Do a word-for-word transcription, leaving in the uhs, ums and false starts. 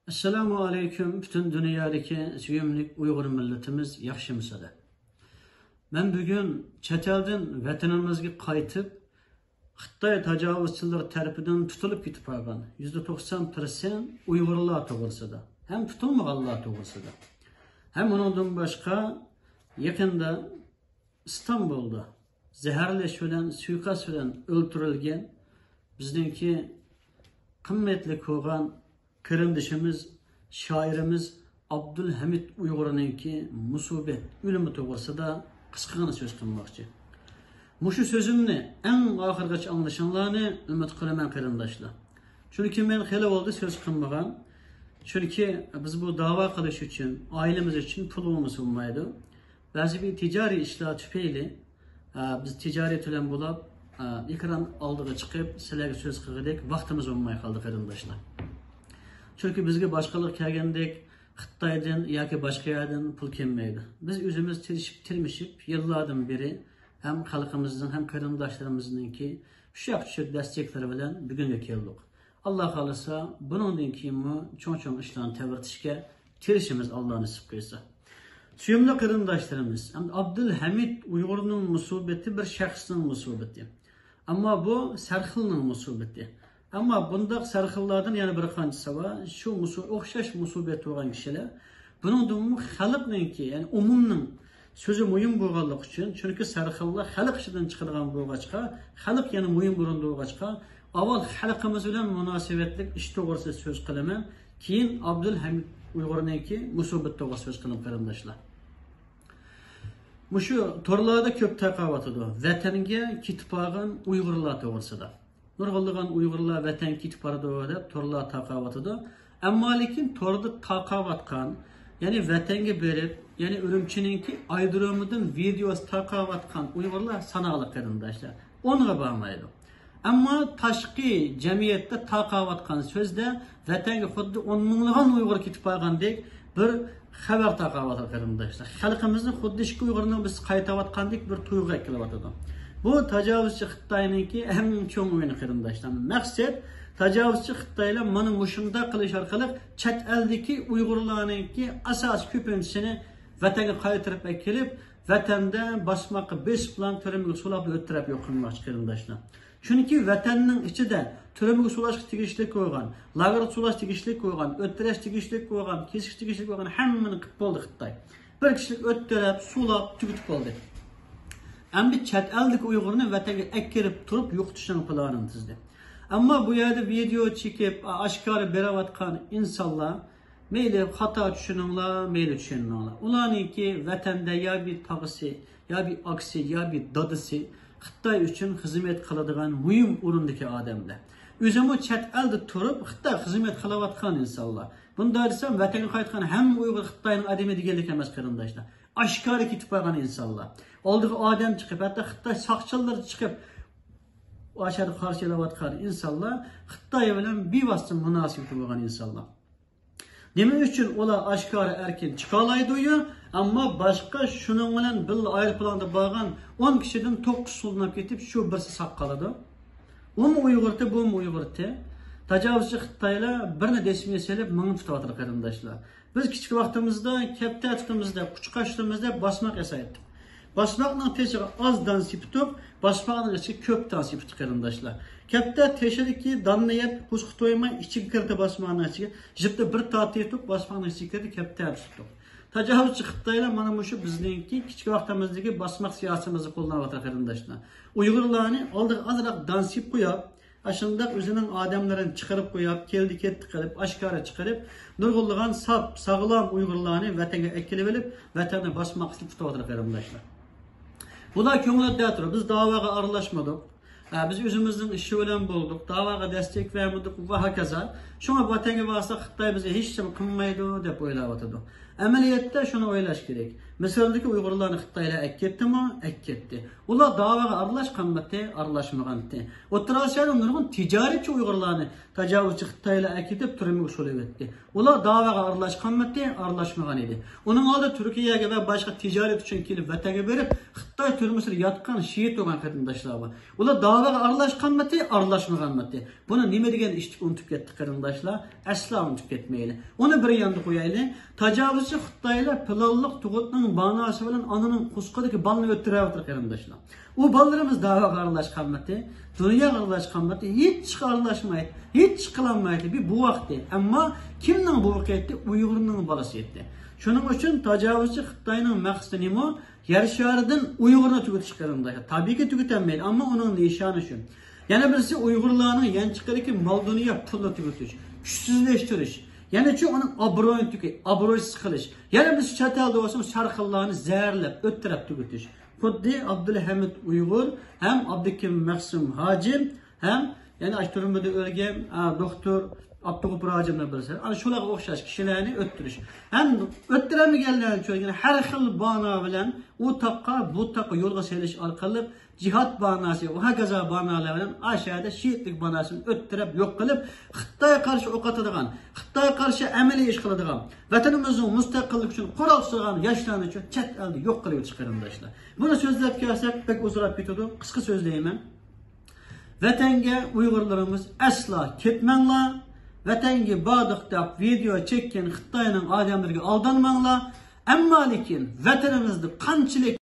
ئەسسالامۇ ئەلەيكۇم، پۈتۈن دۇنيادىكى سۆيۈملۈك ئۇيغۇر مىللىتىمىز ياخشىمۇسىلەر؟ مەن بۈگۈن چەت ئەلدىن ۋەتىنىمىزگە قايتىپ، خىتاي تاجاۋۇزچىلىرى تەرىپىدىن تۇتۇلۇپ كېتىپ قالغان يۈزدە توقسان پىرسەنت ئۇيغۇرلار توغرىسىدا، ھەم تۇتۇلمىغانلار توغرىسىدا، ھەم ئۇنىڭدىن باشقا يېقىندا ئىستانبۇلدا زەھەرلەش بىلەن، سۇيىقەست بىلەن ئۆلتۈرۈلگەن بىزنىڭكى قىممەتلىك بولغان قېرىندىشىمىز، شائىرىمىز ئابدۇلھەمىد ئۇيغۇرنىڭكى مۇسىبەت ئۆلۈمى توغرىسىدا قىسقىغىنە سۆز قىلماقچى. مۇشۇ سۆزۈمنى ئەڭ ئاخىرغىچە ئاڭلىشىڭلارنى ئۈمىد قىلىمەن، قېرىنداشلار. چۈنكى مەن خېلى بولدى سۆز قىلمىغان. چۈنكى بىز بۇ داۋا قىلىش ئۈچۈن، ئائىلىمىز ئۈچۈن پۇل بولمىسا بولمايدۇ. بەزى بىر تىجارىي ئىشلار تۈپەيلى، ئە، بىز تىجارەت بىلەن بولاپ، ئە، ئېكران ئالدىغا چىقىپ سىلەرگە سۆز قىلغۇدەك ۋاقتىمىز بولماي قالدى، قېرىنداشلار. چۈنكى بىزگە باشقىلار كەلگەندەك خىتايدىن ياكى باشقا يەردىن پۇل كەلمەيدۇ. بىز ئۆزىمىز تىرىشىپ، تىرمىشىپ يىللاردىن بېرى ھەم خەلقىمىزنىڭ، ھەم قېرىنداشلىرىمىزنىڭكى ئۇششاق-چۈششەك دەستەكلىرى بىلەن بۈگۈنگە كەلدۇق. ئاللا خالىسا، بۇنىڭدىن كېيىنمۇ چوڭ-چوڭ ئىشلارنى تېۋىرتىشكە تىرىشىمىز، ئاللا نېسىپ قىلسا. سۆيۈملۈك قېرىنداشلىرىمىز، ئەمدى ئابدۇلھەمىد ئۇيغۇرنىڭ مۇسىبىتى بىر شەخسنىڭ مۇسىبىتى. ئەمما بۇ سەرخىلنىڭ مۇسىبىتى. ئەمما بۇنداق سەرخىللاردىن يەنە بىر قانچىسى بار. شۇ مۇسۇ-، ئوخشاش مۇسىبەت بولغان كىشىلەر. بۇنىڭدىنمۇ خەلقنىڭكى، يەنى ئومۇمنىڭ سۆزى مۇھىم بولغانلىقى ئۈچۈن، چۈنكى سەرخىللار خەلق ئىچىدىن چىقىدىغان بولغاچقا، خەلق يەنە مۇھىم ئورۇندا بولغاچقا، ئاۋۋال خەلقىمىز بىلەن مۇناسىۋەتلىك ئىش توغرىسىدا سۆز قىلىمەن، كېيىن ئابدۇلھەمىد ئۇيغۇرنىڭكى مۇسىبىتى توغرىسىدا سۆز قىلىمەن، قېرىنداشلار. مۇشۇ تورلاردا كۆپ تارقاۋاتىدۇ، ۋەتەنگە كېتىپ بارغان ئۇيغۇرلار توغرىسىدا. نۇرغۇنلىغان ئۇيغۇرلار ۋەتەنگە كېتىپ بارىدۇ دەپ تورلار تارقاۋاتىدۇ. ئەمما لېكىن توردا تارقاۋاتقان، يەنى ۋەتەنگە بېرىپ، يەنى ئۈرۈمچىنىڭكى ئايرودرومىدىن ۋىدېئوسى تارقاۋاتقان ئۇيغۇرلار ساناقلىق، قېرىنداشلار. ئونغا بارمايدۇ. ئەمما تاشقى جەمئىيەتتە تارقاۋاتقان سۆزدە ۋەتەنگە خۇددى ئون مىڭلىغان ئۇيغۇر كېتىپ بارغاندەك بىر خەۋەر تارقاۋاتىدۇ، قېرىنداشلار. خەلقىمىزنى خۇددى ئىككى ئۇيغۇرنىڭ بىرسى قايتاۋاتقاندەك بىر تۇيغۇغا ئەكېلىۋاتىدۇ. بۇ تاجاۋۇزچى خىتاينىڭكى ئەڭ چوڭ ئويۇنى، قېرىنداشلار. مەقسەت، تاجاۋۇزچى خىتايلار مانا مۇشۇنداق قىلىش ئارقىلىق چەت ئەلدىكى ئۇيغۇرلارنىڭكى ئاساسىي كۆپىنچىسىنى ۋەتەنگە قايتۇرۇپ ئەكېلىپ، ۋەتەندە باسماققا بېسىپلا، تۈرمىگە سولاپلا ئۆلتۈرۈپ يوق قىلماقچى، قېرىنداشلار. چۈنكى ۋەتەننىڭ ئىچىدە تۈرمىگە سولاشقا تېگىشلىك بولغان، لاگېرغا سولاش تېگىشلىك بولغان، ئۆلتۈرۈش تېگىشلىك بولغان، كېسىش تېگىشلىك بولغان ھەممىنى قىپ بولدى خىتاي. بىر كىشىلىك ئۆلتۈرۈپ، سولاپ، تۈگىتىپ بولدى. ئەمدى چەت ئەلدىكى ئۇيغۇرنى ۋەتەنگە ئەكىرىپ تۇرۇپ يوقىتىشنىڭ پىلانىنى تۈزدى. ئەمما بۇ يەردە ۋىدېئو چېكىپ، ئا-، ئاشكارا بېرىۋاتقان ئىنسانلار، مەيلى خاتا چۈشىنىڭلار، مەيلى چۈشەنمەڭلار. ئۇلارنىڭكى ۋەتەندە يا بىر تاغىسى، يا بىر ئاكىسى، يا بىر دادىسى خىتاي ئۈچۈن خىزمەت قىلىدىغان مۇھىم ئورۇندىكى ئادەملەر. ئۆزىمۇ چەت ئەلدە تۇرۇپ خىتاي خىزمەت قىلىۋاتقان ئىنسانلار. بۇنداق دېسەم، ۋەتەنگە قايتقان ھەممە ئۇيغۇر خىتاينىڭ ئادىمى دېگەنلىك ئەمەس، قېرىنداشلار. ئاشكارا كېتىپ بارغان ئىنسانلار. ئالدىغا ئادەم چىقىپ، ھەتتا خىتاي ساقچىلىرى چىقىپ، ئاشۇ يەردە قارشى ئېلىۋاتقان ئىنسانلار خىتاي بىلەن بىۋاسىتە مۇناسىۋىتى بولغان ئىنسانلار. نېمە ئۈچۈن ئۇلار ئاشكارا ئەركىن چىقالايدۇيۇ، ئەمما باشقا شۇنىڭ بىلەن بىللە ئايروپىلاندا بارغان ئون كىشىدىن توققۇز سولىنىپ كېتىپ، شۇ بىرسى ساق قالىدۇ؟ ئۇمۇ ئۇيغۇرتى، بۇمۇ ئۇيغۇرتى. تاجاۋۇزچى خىتايلار بىرنى دەسمىگە سېلىپ مېڭىپ تۇتۇۋاتىدۇ، قېرىنداشلار. بىز كىچىك ۋاقتىمىزدا كەپتەر تۇتىمىز دەپ، قۇچقاچ تۇتىمىز دەپ باسماق ياسايتتۇق. باسماقنىڭ تېشىغا ئاز دان سېپىتتۇق، باسماقنىڭ ئىچىگە كۆپ دان سېپىتتۇق، قېرىنداشلار. كەپتەر تېشىدىكى داننى يەپ، قورسىقى تويماي، ئىچىگە كىردى باسماقنىڭ ئىچىگە، جىپتا بىر تارتىۋېتىپ، باسماقنىڭ ئىچىگە كىردى، كەپتەر تۇتتۇق. تاجاۋۇزچى خىتايلار مانا مۇشۇ بىزنىڭكى كىچىك ۋاقتىمىزدىكى باسماق سىياسىتىمىزنى قوللىنىۋاتىدۇ، قېرىنداشلار. ئۇيغۇرلارنى ئالدىغا ئازراق دان سېپىپ قويۇپ، ئاشۇنداق ئۆزىنىڭ ئادەملىرىنى چىقىرىپ قويۇپ، كەلدى كەتتى قىلىپ، ئاشكارا چىقىرىپ، نۇرغۇنلىغان ساپ، ساغلام ئۇيغۇرلارنى ۋەتەنگە ئەكېلىۋېلىپ، ۋەتەننى باسماق ئۈچۈن تۇتۇۋاتىدۇ، قېرىنداشلار. بۇلار كۆڭلىدە تۇرۇپ، بىز داۋاغا ئارىلاشمىدۇق. ھە، بىز ئۆزىمىزنىڭ ئىشى بىلەن بولدۇق، داۋاغا دەستەك بەرمىدۇق ۋە ھاكازا. شۇڭا ۋەتەنگە بارساق، خىتاي بىزگە ھېچ نېمە قىلمايدۇ دەپ ئويلاۋاتىدۇ. ئەمەلىيەتتە شۇنى ئويلاش كېرەك. مىسىردىكى ئۇيغۇرلارنى خىتايلار ئەكەتتىمۇ؟ ئەكەتتى. ئۇلار داۋاغا ئارىلاشقانمىتى؟ ئارىلاشمىغانتى. ئوتتۇرا ئاسىيانىڭ نۇرغۇن تىجارەتچى ئۇيغۇرلارنى تاجاۋۇزچى خىتايلار ئەكېتىپ تۈرمىگە سولىۋەتتى. ئۇلار داۋاغا ئارىلاشقانمىتى؟ ئارىلاشمىغان ئىدى. ئۇنىڭ ئالدىدا تۈركىيەگە ۋە باشقا تىجارەت ئۈچۈن كېلىپ ۋەتەنگە بېرىپ، خىتاي تۈرمىسىدە ياتقان، شېھىت بولغان قېرىنداشلار بار. ئۇلار داۋاغا ئارىلاشقانمىتى؟ ئارىلاشمىغانمىتى؟ بۇنى نېمە دېگەن ئىشتىك ئۇنتۇپ كەتتى قېرىنداشلار؟ ئەسلا ئۇنتۇپ كەتمەيلى. ئۇنى بىر ياندا قويايلى. تاجاۋۇزچى خىتايلار پىلانلىق تۇغۇتنىڭ باناسى بىلەن ئانىنىڭ قۇسىقىدىكى بالىنى ئۆلتۈرۈۋاتىدۇ قېرىنداشلار. ئۇ بالىلىرىمىز داۋاغا ئارىلاشقانمىتى؟ دۇنياغا ئارىلاشقانمىتى؟ ھېچ ئىشقا ئارىلاشمايدۇ. ھېچ ئىش قىلالمايدۇ. بىر بوۋاقتى. ئەمما كىمنىڭ بوۋىقى ئىدى؟ ئۇيغۇرنىڭ بالىسى ئىدى. شۇنىڭ ئۈچۈن تاجاۋۇزچى خىتاينىڭ مەقسىتى نېمە؟ يەر شارىدىن ئۇيغۇرنى تۈگىتىش قېرىنداشلار. تەبىئىيكى تۈگىتەلمەيدۇ، ئەمما ئۇنىڭ نىشانى شۇ. يەنە بىرسى ئۇيغۇرلارنىڭ يانچۇقىدىكى مال-دۇنيا پۇلىنى تۈگىتىش، كۈچسىزلەشتۈرۈش. يەنە شۇ ئۇنىڭ ئابرۇيىنى تۆكۈش، ئابرۇيسىز قىلىش. يەنە بىرسى چەت ئەلدە بولسىمۇ شەرقىيلارنى زەھەرلەپ، ئۆلتۈرۈپ تۈگىتىش. خۇددى ئابدۇلھەمىد ئۇيغۇر ھەم ئابدۇكېرىم مەخسۇم ھاجىم ھەم يەنە ئاشۇ تۈرمىدە ئۆلگەن، ئا، دوختۇر ئابدۇغوپۇر ھاجىمنىڭ بىرسى. ئانا شۇلارغا ئوخشاش كىشىلەرنى ئۆلتۈرۈش. ھەم ئۆلتۈرەلمىگەنلەرنى چۆرگىنى ھەر خىل بانا بىلەن ئۇ تاغقا، بۇ تاغقا يولغا سېلىش ئارقىلىق جىھاد باناسى، ۋە ھاكازا بانالار بىلەن ئا شەھەردە شېھىتلىك باناسىنى ئۆلتۈرۈپ يوق قىلىپ، خىتايغا قارشى ئوق ئاتىدىغان، خىتايغا قارشى ئەمەلىي ئىش قىلىدىغان، ۋەتىنىمىزنىڭ مۇستەقىللىكى ئۈچۈن قورال تۇتىدىغان ياشلارنى چەت ئەلدە يوق قىلىۋېتىش قېرىنداشلار. بۇنى سۆزلەپ كەلسەك بەك ئۇزىراپ كېتىدۇ، قىسقا سۆزلەيمەن. ۋەتەنگە ئۇيغۇرلىرىمىز ئەسلا كەتمەڭلار. ۋەتەنگە باردۇق دەپ ۋىدېئو چەككەن خىتاينىڭ ئادەملىرىگە ئالدانماڭلار. ئەمما لېكىن ۋەتىنىمىزدە قانچىلىك